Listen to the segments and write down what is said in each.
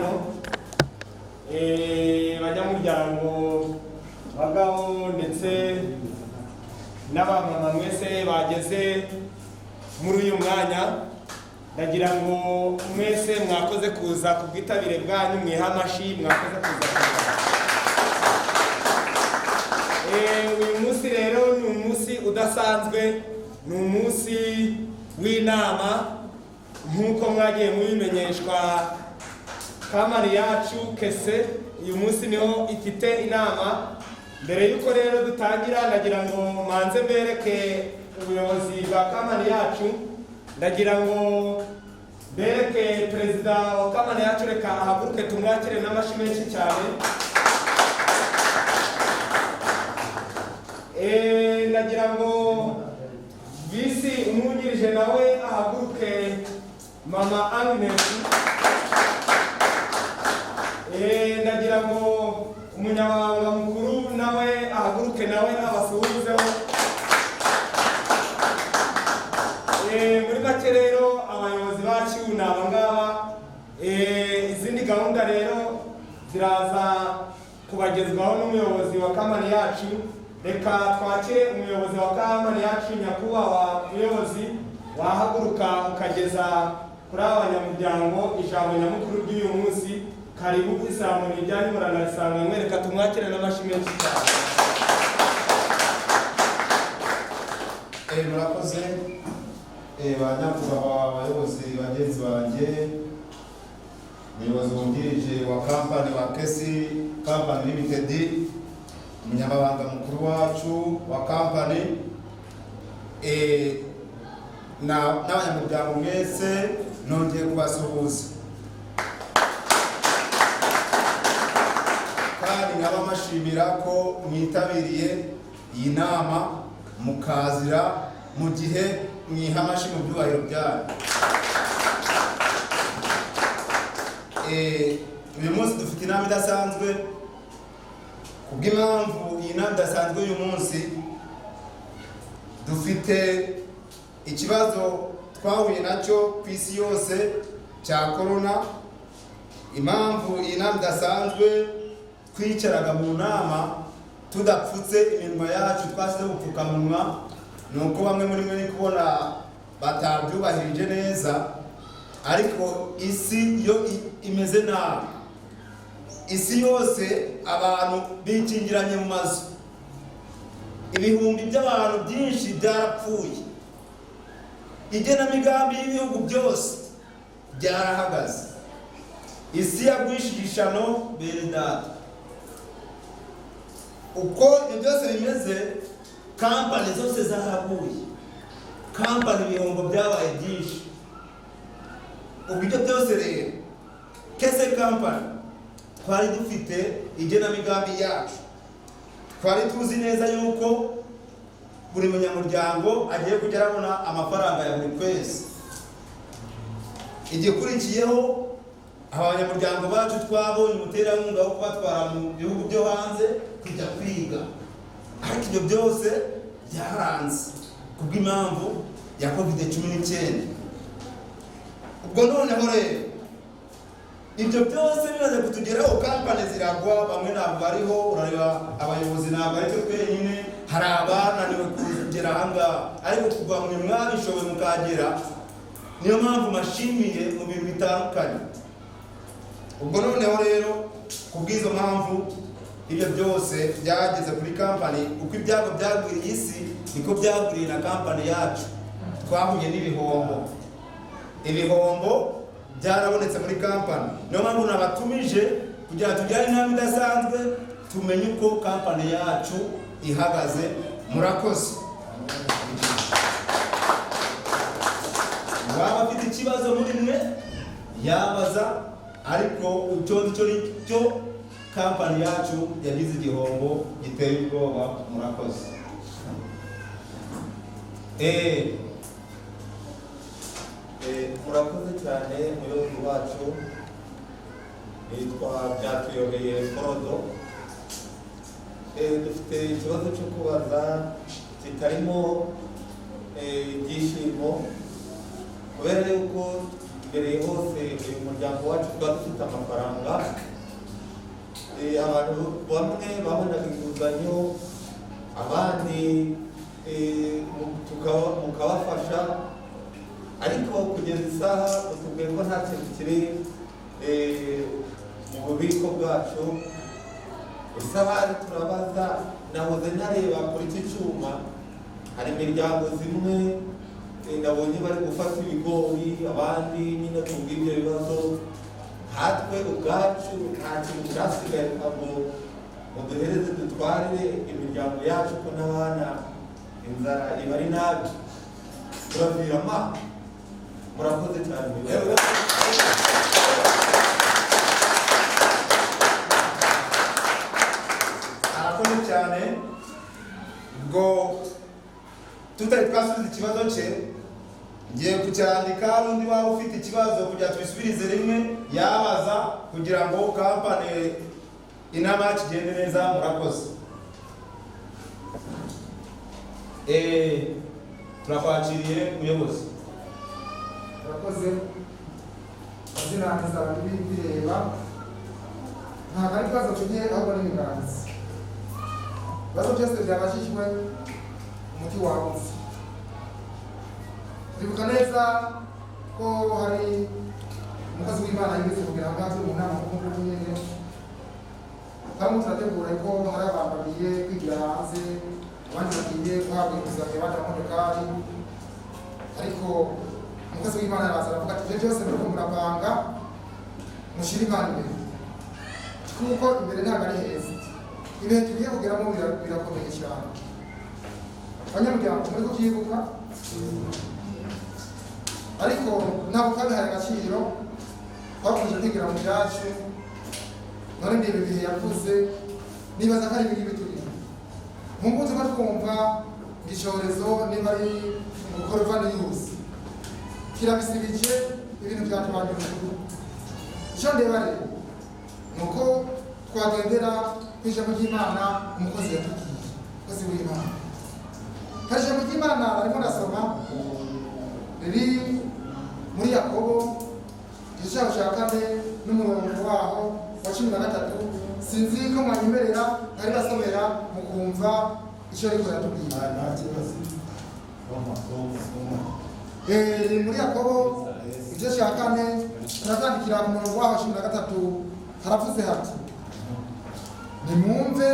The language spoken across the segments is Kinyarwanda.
Hano banyamuryango, bagabo ndetse n'abamama mwese bageze muri uyu mwanya, ndagira ngo mwese mwakoze kuza ku bwitabire bwanyu, mwiha amashi, mwakoze kuza. Uyu munsi rero ni umunsi udasanzwe, ni umunsi w'inama. Nk'uko mwagiye mubimenyeshwa, company yacu KC uyu munsi niho ifite inama. Mbere y'uko rero dutangira, ndagira ngo manze mbereke ubuyobozi bwa company yacu. Ndagira ngo mbereke perezida wa company yacu. Reka ahaguruke tumwakire n'amashyi menshi cyane. Ndagira ngo vice umwungirije nawe ahaguruke, Mama Agnes. Ndagira ngo umunyamabanga mukuru nawe ahaguruke, nawe abasuhuzeho. Muri make rero, abayobozi bacu ni aba ngaba. Izindi gahunda rero ziraza kubagezwaho n'umuyobozi wa company yacu. Reka twakire umuyobozi wa company yacu. Nyakubahwa muyobozi, wahaguruka ukageza kuri aba banyamuryango ijambo nyamukuru ry'uyu munsi. Karibu, ijambo ni iryanyu, muranarisanga. Mwereka tumwakire n'amashyi menshi cyane. Murakoze, ba nyakubahwa abayobozi bagenzi banjye, umuyobozi wungirije wa company wa KC Company Limited, umunyamabanga mukuru wacu wa company, n'abanyamuryango mwese, nongeye kubasuhuza kandi nkabamashimira ko mwitabiriye iyi nama, mukazira mu gihe, mwiha amashyi mu byubahiro byanyu. Uyu munsi dufite inama idasanzwe. Kubw'impamvu iyi nama idasanzwe uyu munsi, dufite ikibazo twahuye nacyo ku isi yose cya corona. Impamvu iyi nama idasanzwe, twicaraga mu nama tudapfutse iminwa yacu, twasize ubupfukamunwa, ni uko bamwe muri mwe ni kubona batabyubahirije neza. Ariko isi yo imeze nabi, isi yose abantu bikingiranye mu mazu, ibihumbi by'abantu byinshi byarapfuye, igenamigambi y'ibihugu byose byarahagaze, isi yagwishije ishano bene data. Uko ibyo byose bimeze, company zose zaraguye, company ibihombo byabaye byinshi. Ubwo ibyo byose rero, KC Company twari dufite igenamigambi yacu, twari tuzi neza yuko buri munyamuryango agiye kujya arabona amafaranga ya buri kwezi. Igikurikiyeho, abanyamuryango bacu twabonye umuterankunga wo kubatwara mu bihugu byo hanze kujya kwiga, ariko ibyo byose byaranze kubw'impamvu ya COVID-19. Ubwo noneho rero ibyo byose bimaze kutugeraho, company ziragwa, bamwe ntabwo bariho. Urareba abayobozi ntabwo ari twe twenyine, hari abananiwe kugera ahangaha, ariko kuva mwe mwabishoboye mukagera, niyo mpamvu mashimiye mu bintu bitandukanye. Ubwo noneho rero kubw'izo mpamvu, ibyo byose byageze kuri company. Uko ibyago byagwiriye isi, niko byagwiriye na company yacu. Twahuye n'ibihombo, ibihombo byarabonetse muri company. Niyo mpamvu nabatumije kugira ngo tugirane inama idasanzwe, tumenye uko company yacu ihagaze. Murakoze. Waba afite ikibazo muri mwe yabaza, ariko icyo nzi cyo ni cyo, company yacu yagize igihombo giteye ubwoba. Murakoze. Murakoze cyane, muyobozi wacu. Nitwa Byatuyobeye Forodo. Dufite ikibazo cyo kubaza kitarimo ibyishimo, kubera yuko ni Mbere hose uyu muryango wacu twari dufite amafaranga. Abantu bamwe babonaga inguzanyo, abandi mukabafasha, ariko kugeza isaha utubwiye ko nta kintu kiri mu bubiko bwacu. Isahari turabaza, nahoze ntareba kuri iki cyuma, hari imiryango zimwe nabonye bari gufata ibigori, abandi nyine ku bw'ibyo bibazo. Nkatwe ubwacu nta kintu cyasigaye ngo muduhereze dutwarire imiryango yacu, ko n'abana inzara iba ari nabi, turavirama. Murakoze cyane. Arakoze cyane. Ubwo tutari twasubiza ikibazo cye, ngiye kucyandika. Undi waba ufite ikibazo kugira tubisubirize rimwe yabaza, kugira ngo kampani inama yacu igende neza. Murakoze. Turakwakiriye muyobozi. Murakoze. Amazina yanjye nzaba bireba, ntabwo ari ibibazo mfite, ahubwo ni ibiganza. Ibibazo byose byabajijwe, umuti wabuze. Ndibuka neza ko hari umukozi w'Imana yigeze kugira ngo turi mu nama nk'uko nguko nyine turimo turategura, ko hari abantu bagiye kwigira hanze, abandi bagiye guhabwa inguzanyo bajya mu modokari. Ariko umukozi w'Imana araza aravuga ati: "Ibyo byose muriko murapanga, mushyire Imana imbere, kuko imbere ntabwo ari heza. Ibihe tugiye kugeramo birakomeye cyane." Abanyamuryango muri kubyibuka, ariko ntabwo twabihaye agaciro, twakomeje kwigira mu byacu. None ndeba ibihe yavuze, nibaza ko ari ibingibi turimo. Mu ngubu tuba twumva ngo icyorezo niba ari coronavirus kirabisibije, ibintu byatubanye uruhu. Icyo ndeba rero ni uko twagendera ku ijambo ry'Imana umukozi yatubwiye, umukozi w'Imana. Hari ijambo ry'Imana arimo ndasoma riri muri Yakobo igice cya 4 n'umurongo waho wa 13. Sinzi ko mwanyemerera nkari basomera mukumva icyo ariko yatubwiye. Nta kibazo. Muri Yakobo igice cya 4, turazandikira ku murongo waho 13. Haravuze hati: "Nimwumve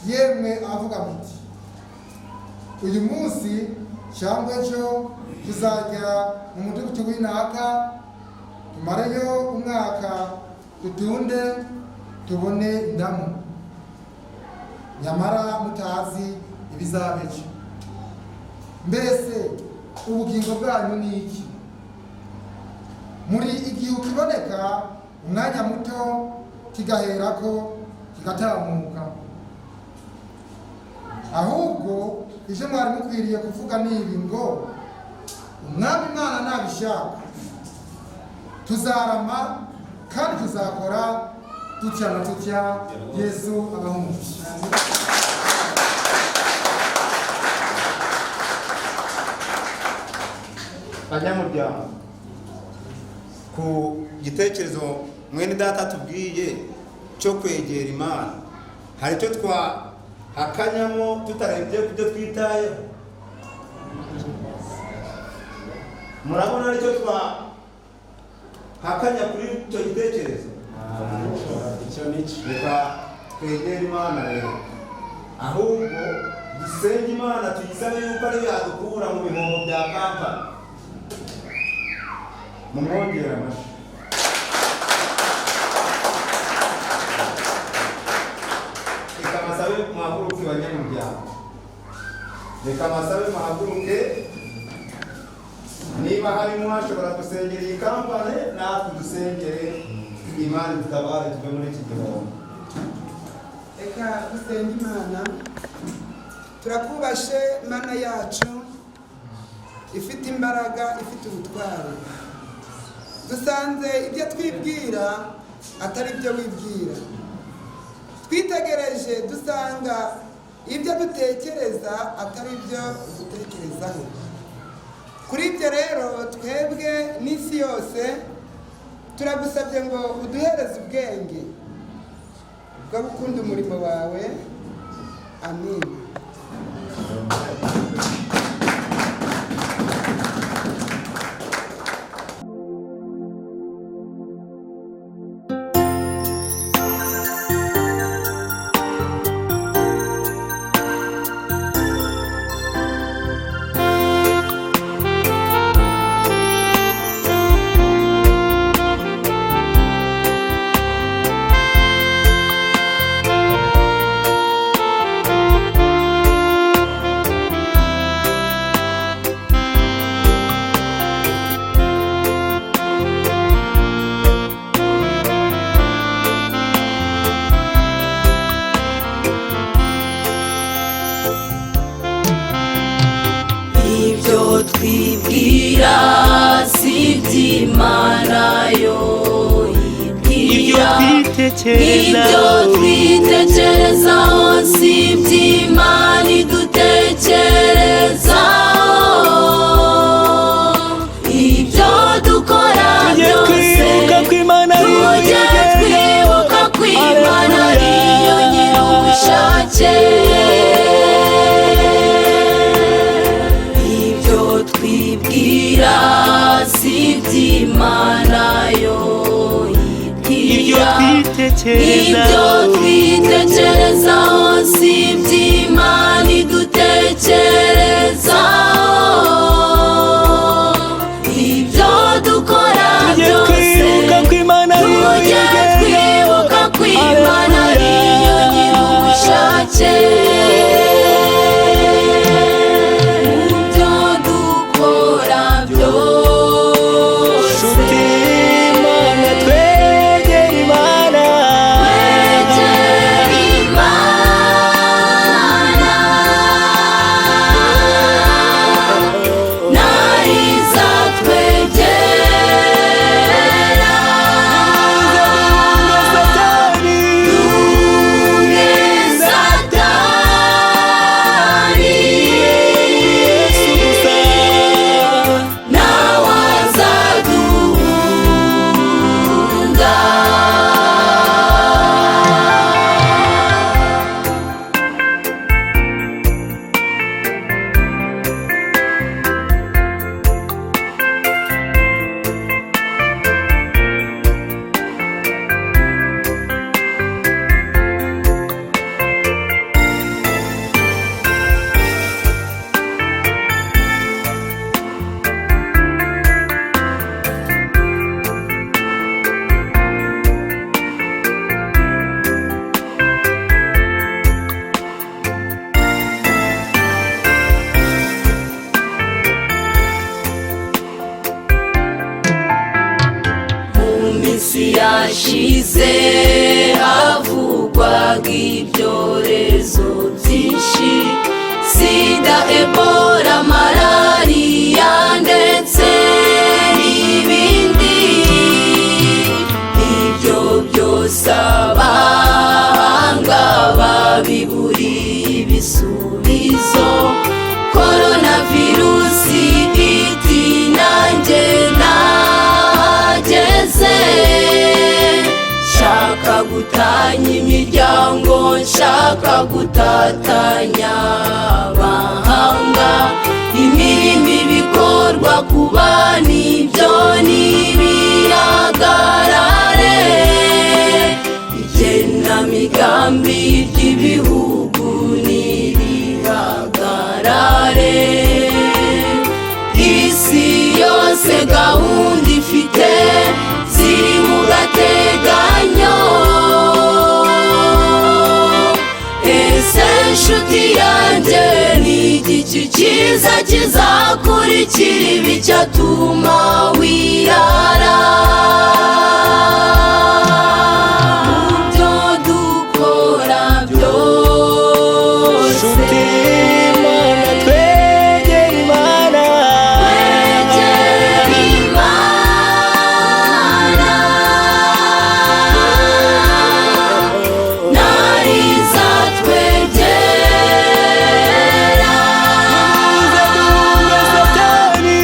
yemwe avuga muti: 'Uyu munsi cyangwa ejo tuzajya mu mudugudu w'inaka, tumareyo umwaka, dutunde tubone indamu,' nyamara mutazi ibizaba ejo. Mbese ubugingo bwanyu ni iki? Muri igihe kiboneka umwanya muto, kigaherako kigatamuka. Ahubwo ibyo mwari mukwiriye kuvuga ni ibi ngo: 'Umwami Imana nabishaka, tuzarama kandi tuzakora tutya na tutya.'" Yesu abahe umugisha. Banyamuryango, ku gitekerezo mwene data tubwiye cyo kwegera Imana, hari icyo twahakanyamo tutarebye ku byo twitayeho? Murabona aricyo twahakanya kuri icyo gitekerezo? Icyo ni cyo. Reka twegere Imana rero, ahubwo dusenge Imana, tuyisabe yuko ariyo yadukura mu bihombo bya kampani. Mumwongere amashyi. Reka masabe muhaguruke, banyamuryango. Reka masabe muhaguruke. Niba harimo hashobora gusengera iyi kampani, natwe dusengere Imana dutabare tuve muri iki gihombo. Reka dusenge Imana. Turakubashe Mana yacu ifite imbaraga, ifite ubutwari. Dusanze ibyo twibwira atari byo wibwira. Twitegereje dusanga ibyo dutekereza atari byo dutekerezaho. Kuri ibyo rero twebwe n'isi yose turagusabye ngo uduhereze ubwenge bwo gukunda umurimo wawe. Amin. Ibyo twibwira si iby'Imana yo Ibyo ibwira, twitekerezaho ibyo twitekerezaho si iby'Imana idutekerezaho. Ibyo dukora Tujye byose twibuka ko Imana ariyo tujye igena. twibuka ko Imana ariyo nyir'ubushake. Ibyo twibwira si iby'Imana yo Ibyo ibwira, ibyo twitekerezaho twitekerezaho si iby'Imana idutekerezaho. Ibyo dukora Tujye byose twibuka ko Imana ariyo tujye igena. twibuka ko Imana ariyo nyir'ubushake. Mu byo dukora byose Nshuti Imana, twegere Imana. twegere Imana, nayo izatwegera. Duhunge Satani. Duhunge Satani, Yesu gusa. nawe azaduhunga. Mu minsi yashize havugwaga ibyorezo byinshi, sida, ebola, malariya ndetse n'ibindi. Ibyo byose abahanga babiburiye ibisubizo. Korona virusi iti nanjye nahageze, nshaka gutanya imiryango, nshaka gutatanya abahanga. Imirimo ibikorwa kuba nibyo n'ibihagarare, igenamigambi ry'ibihugu nirihagarare. Isi yose gahunda ifite ziri mu gateganyo. Ese nshuti yanjye, ni igiki cyiza kizakurikira ibi cyatuma wirara? Mu byo dukora byose Nshuti Imana, twegere Imana. twegere Imana, nayo izatwegera. Nimuze duhunge Satani.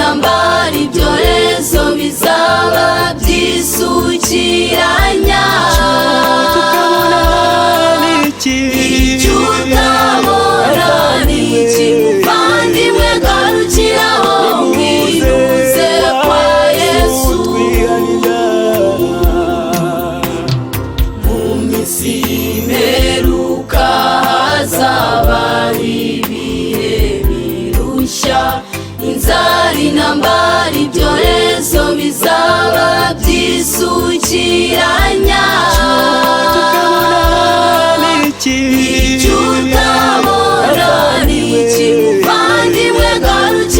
intambara, ibyorezo bizaba byisukiranya. Tukabona ni iki? Icyo utabona ni iki, muvandimwe? Garukiraho, ngwino kwa Yesu. Mu minsi y'imperuka hazaba ibihe birushya, inzara, intambara, ibyorezo bizaba byisukiranya. Tukabona ni iki? Icyo utabona ni iki, muvandimwe? Garukiraho.